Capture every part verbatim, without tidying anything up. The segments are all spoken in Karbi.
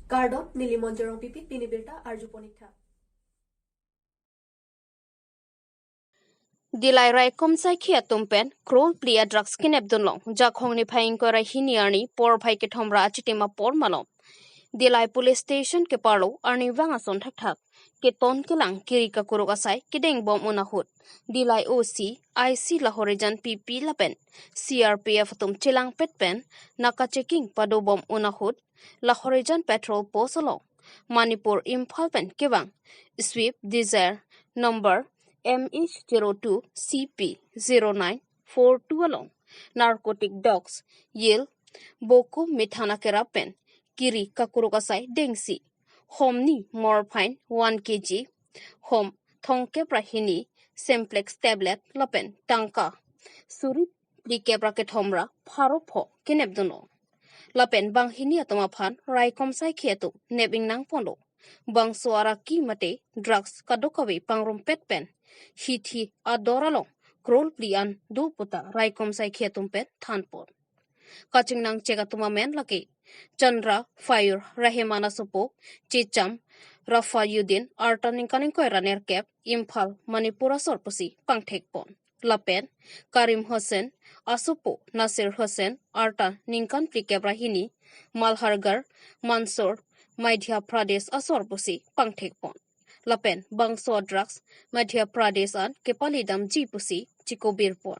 Kardom, neli Monjorong Pipi, pini birta arju ponik tha. Dillai raikom saikhi atum pen crore phli a drugs kenep dunlong, Jakhong niphai ingkoi ra hini arni porphai kethom ra achitim apor malom. Dillai Police Station keparlo arnivang ason thakthak keton kelang kiri kakuruk asai kedeng bom un ahut, Dillai O C, I C Lahorijan P P lapen C R P F atum chelangpet pen naka checking pado bom un ahut, Lahorijan Patrol Post along Manipur Imphal pen kevang Swift Dzire number M H zero two C P zero nine four two along narcotic drugs, yel, boku methana kerap pen kiri kakuruk asai dengsi, hom ni morphine one K G, hom thomkep ra hini Simplex tablet lapen tangka suri phlikep ra kethom ra pharo pho kenep dunlong. Lapen banghini atum aphan raikom saikhi atum nep ingnang ponlo. Bangso araki mate drugs kadokave pangrumpet pen hithi ador along crore phli an do puta raikom saikhi atum pen thanpon. Kachingnang chek atum amen lake Chandra Fayur Rahman asopo, Checham Rafayuddin, arta ningkan ingkoi ra nerkep, Imphal, Manipur asor pusi pangthekpon. Lapen Karim Hussain asopo Nasir Hussain, arta ningkan phlikep ra hini, Malhargarh, Mandsaur, Madhya Pradesh asor pusi pangthekpon. Lapen bangso drugs Madhya Pradesh an kepalidamji pusi chikobirpon.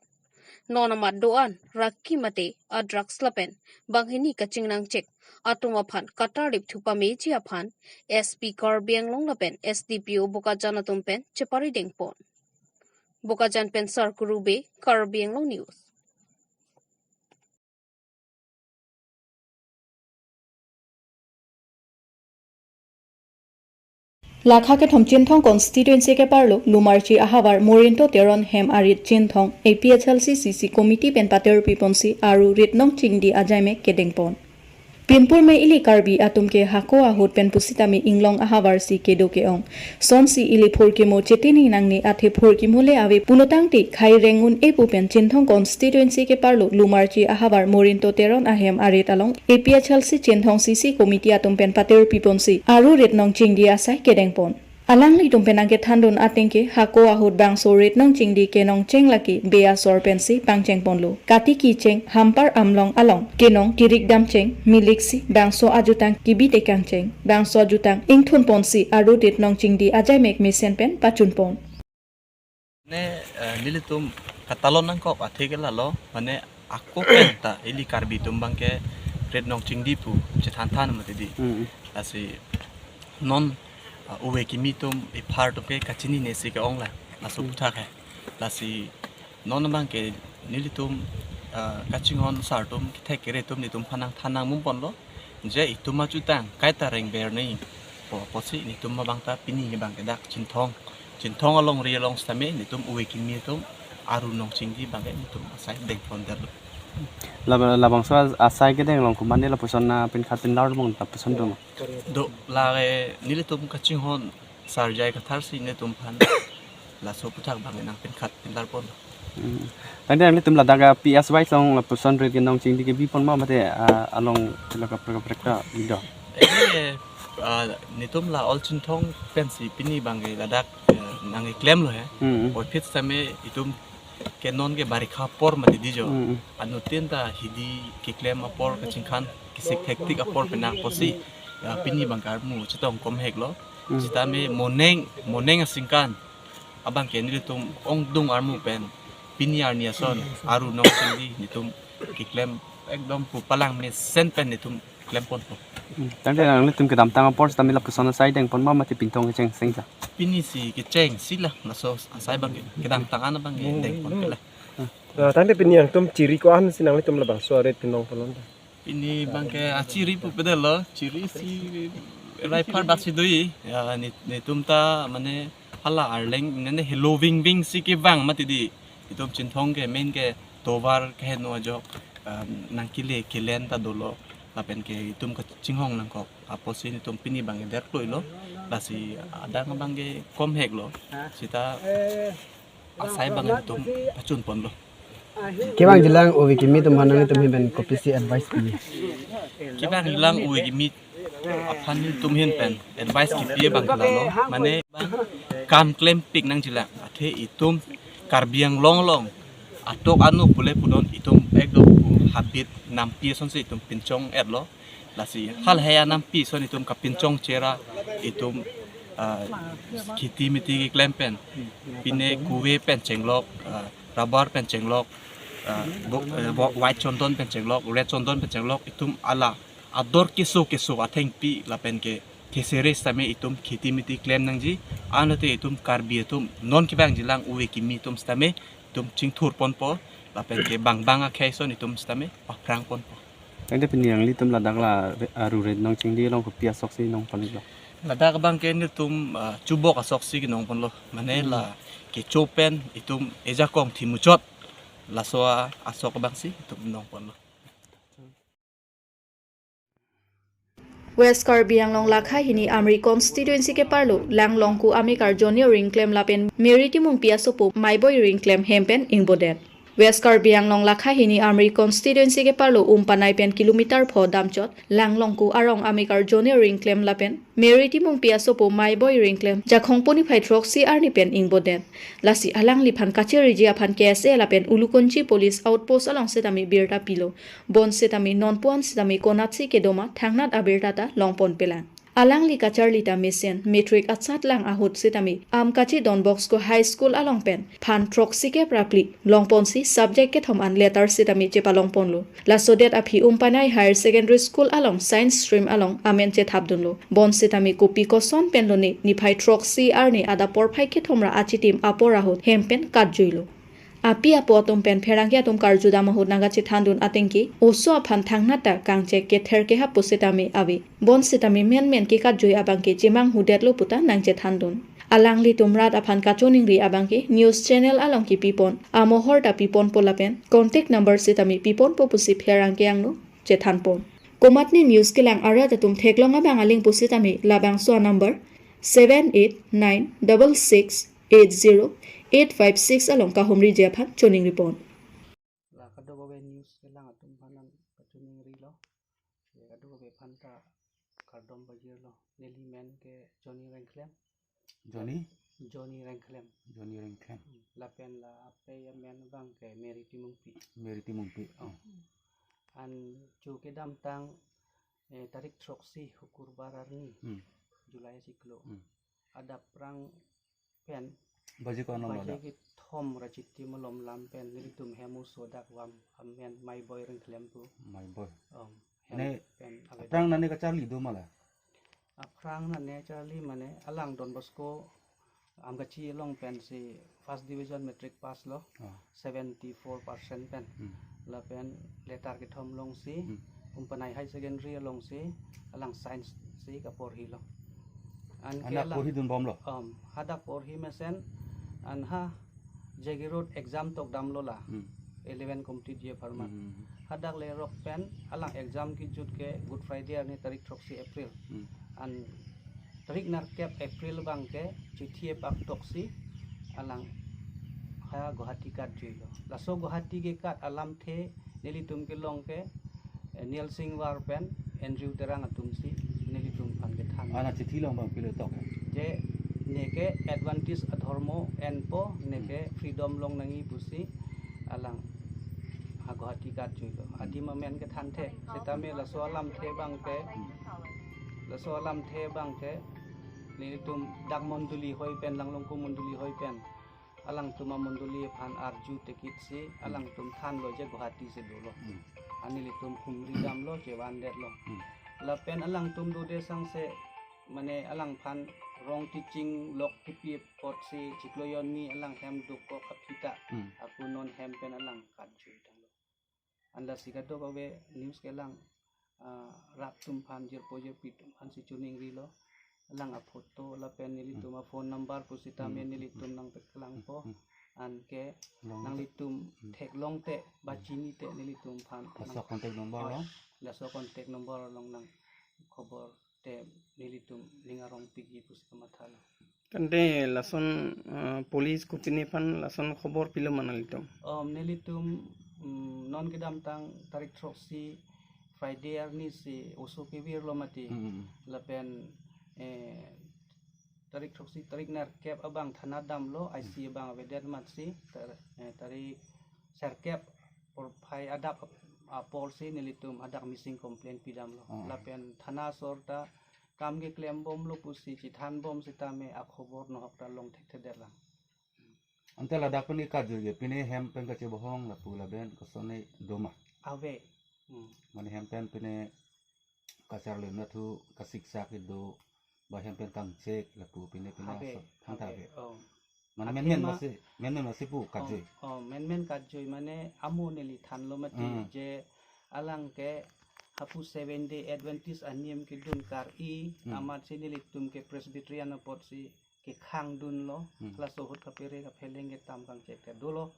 Non amat do-an raki mate a drugs lapen banghini kachingnang chek atum aphan katarlip thu pameji aphan S P Karbi Anglong lapen S D P O Bokajan atum pen chepari dengpon. Bokajan pen Sarkuru Bey, Karbi Anglong News. Lakha kethom Chinthong constituency keparlo Lumarchi ahavar Morinto Teron hem arit Chinthong A P H L C C C committee pen paterpi ponsi aru rit nongchingdi ajaimek kedengpon. Pinpur me ili Karbi atum ke hako ahut pen pusitame inglong ahavar si kedo ke-ong. Sonsi ili phurkimo chetini nangne athe phurkimo le ave pulotangte khai reng un-e pu pen Chinthong constituency keparlo Lumarchi ahavar Morinto Teron ahem arit along A P H L C Chinthong C C committee atum pen paterpi ponsi aru rit nongchingdi asai kedengpon. Alanglitum pen nangkethandun ateng ke hako ahut bangso rit nongchingdi kenong cheng lake be asor pensi pangcheng ponlo. Kati kicheng hampar amlong along kenong kirik damcheng miliksi bangso ajutang kibi tekangcheng, bangso ajutang ingthun ponsi aru rit nongchingdi ajaimek mesen pen pachun pon. Ne, eh, nelitum katalon nangkok athe ke lalo, mane ako pen ta ili Karbi atum abangke rit nongchingdi pu chethan than mati di. Mm. Lasi non, ah, ove kimi atum iphar atum ke kachinine si ke-ong la, laso Mm. puthak hai. Lasi non abangke nelitum, ah, kachinghon sar atum kethek kere atum nelitum aphan nangthan nangmum ponlo. Je itum ajutang kaita reng ber nei. Po, pusi nelitum abang ta pini abangke dak Chinthong. Chinthong alongri along sitame nelitum ove kimi atum aru nongchingdi abangke nelitum asai dengpon derlo. Laba, labangso as-, asai kedeng along komatne lapuson na pen khat pen lar bong lapuson dong. Do lake nelitum kachinghon Sarjai Kathar si nelitum aphan laso aputhak abang nang pen khat pen lar pon. Hmm. Tangte nanglitum ladak a P S Y along lapuson rit kenongchingdi kebi pon ma mate, ah, along sila kaprek kaprek ta bido. Eh, ah, nelitum la all Chinthong pensi pini abangke ladak, eh, nangkeklem lo he. Hmm. Oi phit sitame itum ke non ke barikha apor mati di jo. Mm, mm. Anuttin ta hidi keklem apor kachingkhan kesik hektik apor penang pusi, ya, pini abangke armu chetong komhek lo. Mm. Sitame moneng, moneng asingkan abangke nelitum ongdung armu pen pini arni ason aru nongchingdi nelitum keklem ekdom pu palang mesen pen nelitum klem ponpo. Hmm. Tangte nanglitum kedamtang apor sitame lapuson asai dengpon ma mate pinthong kecheng seng sa? Pini si kecheng si la, laso asai abangke kedamtang an abangke dengpon ke la. Ah, tangte pini nangtum chiri ko-an si nanglitum labangso arit kenong ponlong ta? Pini abangke achiri pu pedelo, chiri si rai phar bak si doi. Ya, ne, netum ta mane hala arleng nene helo ving ving si kevang mati di. Itum Chinthong ke main ke tovar keheno ajok, ah, nangkele kelen ta dolo. Lapen ke itum kachinghon nangkok. Apotsi netum pini abangke der kloi lo. Lasi adang abangke komhek lo. Sita asai abang netum pachun ponlo. Kevangjilang ove kimi atum aphan nanglitum hem pen kopisi advice pi? Kevangjilang ove kimi Aphan nelitum ahin pen advice kipi abang ke lalo, mane bang kam klempik nangjilang, athe itum Karbi Anglong along atok anu pule pudon itum ekdom pu habit nampi asonsi itum pinchong-etlo. Lasi halahei anampi ason itum kapinchong chera itum, ah, kheti miti keklem pen, pine kuve pen chenglok, ah, rubber pen chenglok, ah, bo-, eh, bo-, white chondon pen chenglok, red chondon pen chenglok, itum ala ador keso keso athengpi lapen ke thesere sitame itum kheti miti klem nangji. Anlote itum Karbi atum non kevangjilang ove kimi atum sitame itum chingthur ponpo, lapen ke bang bang akhei ason itum sitame paphrang ponpo. Tangte pini nanglitum ladak la re-, aru ret nong chingdi along kopi asoksi nong ponlo? Ladak abang ke nelitum, ah, chubok asoksi kenong ponlo. Mane la kecho pen itum ejakong thimuchot, laso a-, asok abangsi itum nong ponlo. West Karbi Anglong lakha hini Amri constituency keparlo Langlongku amekar Johnny Ringklem lapen Mary Timungpi asopo Maiboi Ringklem hem pen ingbodet. West Karbi Anglong lakha hini Amri constituency keparlo Umpanai pen kilometer pho damchot Langlongku arong amekar Johnny Ringklem lapen Mary Timungpi asopo Maiboi Ringklem Jakhong pu niphai throksi arni pen ingbodet. Lasi alangliphan kacharliji aphan K S A lapen Ulukunchi police outpost along sitame birta pilo. Bonsitame non puan sitame konatsi kedo ma thangnat abirta ta longponpelang. Alangli kacharli ta mesen, matric achot lang ahut sitame Amkachi Don Bosco High School along pen phan throksi kep ra phli longponsi subject kethom an letter sitame chepalongponlo. Laso det aphi Umpanai Higher Secondary School along science stream along amen chethapdunlo. Bonsitame kopi koson pen lone niphai throksi arni adap porphai kethom ra achitim apor ahut hem pen katjuilo. Api apo atum pen pherangke atum karjudam ahut nangkachethandun atengke oso aphan thangnat ta kangchek kether kehap pusitame ave. Bonsitame menmen kekatjui abangke chemanghu detlo puta nangchethandun. Alanglitum rat aphan kachoningri abangke news channel along kipipon, amohor ta piponpo lapen contact number sitame piponpo pusi pherangke angno chethanpon. Komatne news kelang arat atum theklong abang aling pusitame labangso a-number seven eight nine double six eight zero eight five six along kahumriji aphan choningripon. La kadokave news kelang atum aphan nangkachoningrilo. La kadokave aphanta kardom pajirlo. Neli men ke Johnny Rengklem. Johnny? Johnny Rengklem. Johnny Rengklem. Hmm. Lapen la apei amen abangke Mary Timungpi. Mary Timungpi. Oh. Hmm. An chu kedamtang, eh, tarik throksi Hukurbar arni. Hmm. July achiklo. Hmm. Adap aphrang pen. Baji ko-an along baji ada? Kethom ra chitim malom lam pen nelitum hem oso dak vam amen Maiboi Rengklem pu. Maiboi. Um, hem ne pen avedet. Aphrang nane kacharli do ma la? Aphrang nane charli mane alang Don Bosco Amkachi along pensi first division matric pass lo. Ah. Seventy four percent pen. Hmm. Lapen letter kethom longsi, hmm, Umpanai High Secondary alongsi alang science si kaporhilo. An ke anak alang porhidunbomlo? Um, hadak porhi mesen an ha J G Road exam tokdamlo la. Hmm. Eleven complete ji apharman. Hmm. Hadak lerok pen alang exam kejut ke Good Friday arni tarik throksi April. Hmm. An tarik nerkep April abangke chithi epak toksi alang ha Guwahati katjuilo. Laso Guwahati kekat alamthe nelitum kelong ke, eh, Nielsing War pen Andrew Terang atumsi nelitum aphan kethan. Ana chithi along bang pilo tok? Je neke Adventist adhormo enpo, neke, hmm, freedom long nangji pusi alang ha Guwahati katjuilo. Adim amen kethanthe. Setame laso alamthe abangke, laso alamthe abangke nelitum dak mondoli hoi pen, Langlongku mondoli hoi pen alangtum amondoli aphan arju tekit si alangtum thanlo je Guwahati si dolo. Hmm. An nelitum humridamlo, chevandetlo. Hmm. Lapen alangtum dode sangse mane alangphan wrong teaching lok kipi apotsi chiklo jonni alang hem dokok aphi ta. Hmm. Ako non hem pen alang katjui tanglo. An lasi kadokave news kelang, ah, rat atum aphan, jirpo jirpi atum aphansi choningrilo. Alang aphoto lapen nelitum, hmm, aphone number pusitame, hmm, nelitum nangpaklangpo. Hmm. Anke long nanglitum, hmm, theklong te, ba chini te nelitum aphan nang, laso contact number, oh, along, laso contact number along nangkhobor te nelitum ning arong piji pusi kamathalo. Tangte lason, ah, police kopine aphan lason khobor pilo ma nanglitum? Om, nelitum, mm, non kedamtang tarik throksi Friday arni si oso kevirlo mati. Hmm. Lapen, eh, tarik throksi, tarik nerkep abang thana damlo, I C abang avedet matsi, tar-, eh, tarik serkep porphai adap ap-, apor si nelitum hadak missing complaint pidamlo. Hmm. Lapen thana asor ta kam keklem bomlo pusi chethan bom sitame akhobor nohok ta long thekthedet lang. Ante ladak pen ke kajui ke, pine hem pen kachebohong lapu lapen kosonne doma. Ave. Hmm. Mane hem pen pine kacharli nathu kasiksak kedo, ba hem pen kangchek lapu pine pine Ave, aso thangta ave. Ave. Oh. Mane Athema menmen masi, menmen masi pu kajui. Oh, oh, menmen kajui mane amo neli thanlo mati Hmm. je alang ke hapu Seventh Day Adventist anim kedun kar-i Hmm. amat si nelitum ke Presbyterian apotsi kekhang dunlo, Hmm. laso ahut kaphere kapheleng ketam kangchek ta dolo,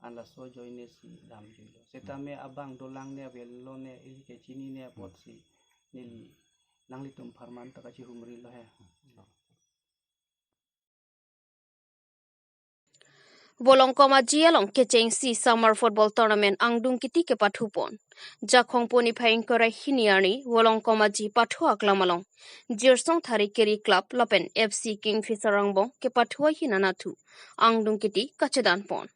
an laso ajoine si damjuilo. Setame abang dolang ne avelo ne ili kechini ne apotsi neli nanglitum apharman ta kachihumrilo he. Volongkom Aji along kechengsi Summer Football Tournament angdung kiti kepathupon. Jakhong po niphai ingkoi ra hini arni Volongkom Aji pathu aklam along Jirsong Thari Kiri Club lapen F C Kingfisher angbong kepathu ahin anathu angdung kiti kachedanpon.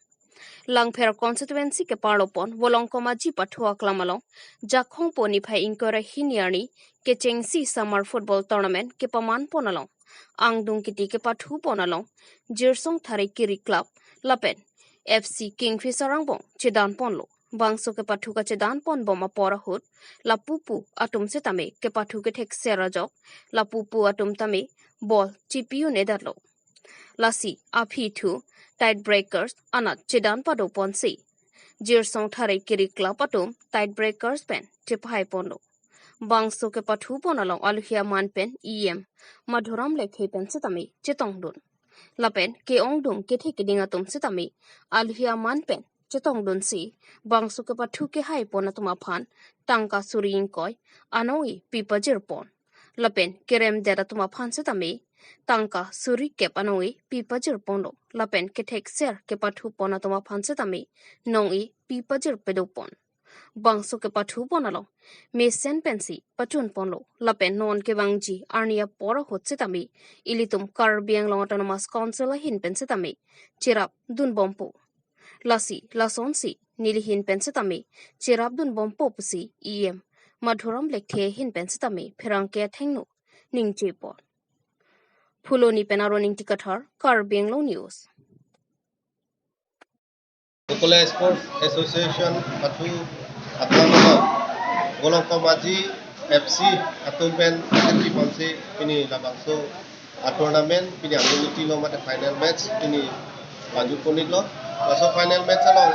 Langpher constituency keparlopon Volongkom Aji pathu aklam along Jakhong po niphai ingkoi ra hini arni kechengsi Summer Football Tournament kepamanpon along angdung kiti kepathupon along Jirsong Thari Kiri Club lapen F C Kingfisher angbong chedanponlo. Bangso kepathu kachedanpon bom apor ahut lapupu atum setame kepathu kethekser ajok lapupu atum tame ball chipi un-edetlo. Lasi aphi thu tiebreakers anat chedan padoponsi Jirsong Thari Kiri Club atum tiebreakers pen chephaiponlo. Bangso kepathupon along alohi aman pen E M Madhuram Lekthe pen setame chetongdun. Lapen ke-ongdung kethe keding atum setame alohi aman pen chetongdunsi bangso kepathu kehaipon atum aphan tangka suri ingkoi anong-i pipajirpon. Lapen keremdet atum aphan setame tangka suri kep anong-i pipajirponlo. Lapen kethekser kepathupon atum aphan setame nong-i pipajir pedopon. Bangso kepathupon along mesen pensi pachunponlo. Lapen non kevangji arni apor ahut setame ilitum Karbi Anglong Autonomous Council ahin pen setame cherap dunbompo. Lasi lasonsi nelihin pen setame cherap dunbompo pusi E M Madhuram Lekthe ahin pen setame pherangke athengno ningjepon. Phuloni pen Aron Ingti Kathar, Karbi Anglong News. Ukule Sports Association pathu aklam along Volongkom Aji F C atum pen kati ponsi pini labangso a-tournament pini angdung kiti lo mate final match pini pajutponlo. Laso final match along,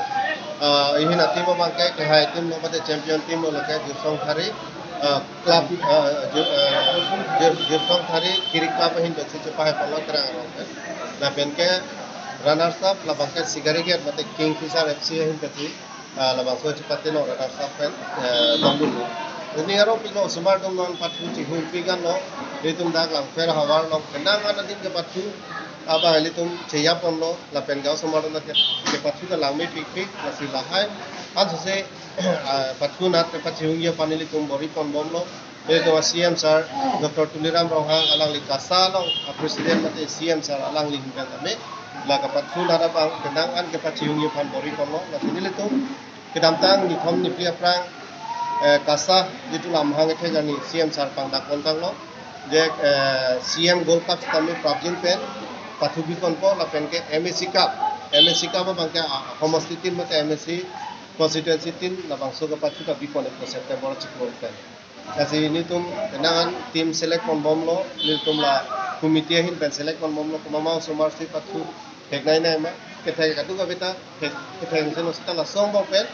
ah, ihin a-team abangke kehai team lo mate champion team lo lake Jirsong Thari, ah, club, ah, Jir-, ah, Jir-, Jirsong Thari Kiri Club ahin pensi chepahaiponlo kerang arong pen. Lapen ke runners up labangke Sigarighat mate Kingfisher F C ahin pensi, ah, labangso chepatelo runners up pen, eh, longdunlo. Pini arong pilo osomar atum non pathu chihumpi ganlo, ilitum dak Langpher havar along penang an adin kepathu abang ilitum cheyaponlo, lapen ke osomar atum ke, kepathu ta langmepikpik, lasi lahai ansose, ah, pathu anat kepachihungji aphan ilitum bor-iponbomlo. Ilitum a-C M sir Doctor Tuliram Ronghang alangli KASA along a-president mate C M sir alangli ahin pen tame la kepathu anat abang penang an kepachihungji aphan bor-iponlo. Lasi nelitum kedamtang nithom niphli aphrang, eh, KASA jitu lamhang ethe jani C M sir pangdakpontanglo. Je, eh, C M Gold Cup tame prapjin pen pathu biponpo lapen ke M A C Cup. M A C Cup abangke, ah, homosti tin mate M A C constituency tin labangso kepathu ta bipon-ikpo September chiklo pen. Lasi nelitum penang an team select ponbomlo, nelitum la committee ahin pen select ponbomlo, komat ma osomar si pathu theknei nei ma, kethek kadokave ta thek, kethek seno sita lason abang pen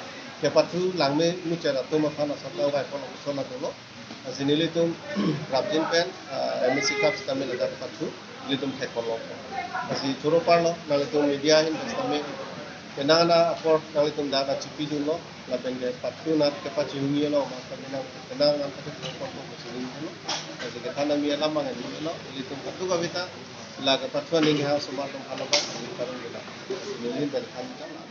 kepathu langmemuchot atum aphan asatang vaiponlo, lason atumlo. Lasi nelitum prapjin pen, ah, M A C Cup sitame ladak pathu nelitum thekponlo. Lasi choro parlo, nanglitum media ahin pen sitame penang an apor nanglitum dak chipi dunlo, lapen ke pathu anat kepachihungjilo, ma penang, penang an pathu ponpo pusi nelitum lo. Lasi kethan ami alam mangan nelitum lo, ilitum kadokave ta la kepathu aning ha osomar atum aphan abang neli parong gila. Neli pen than ta la.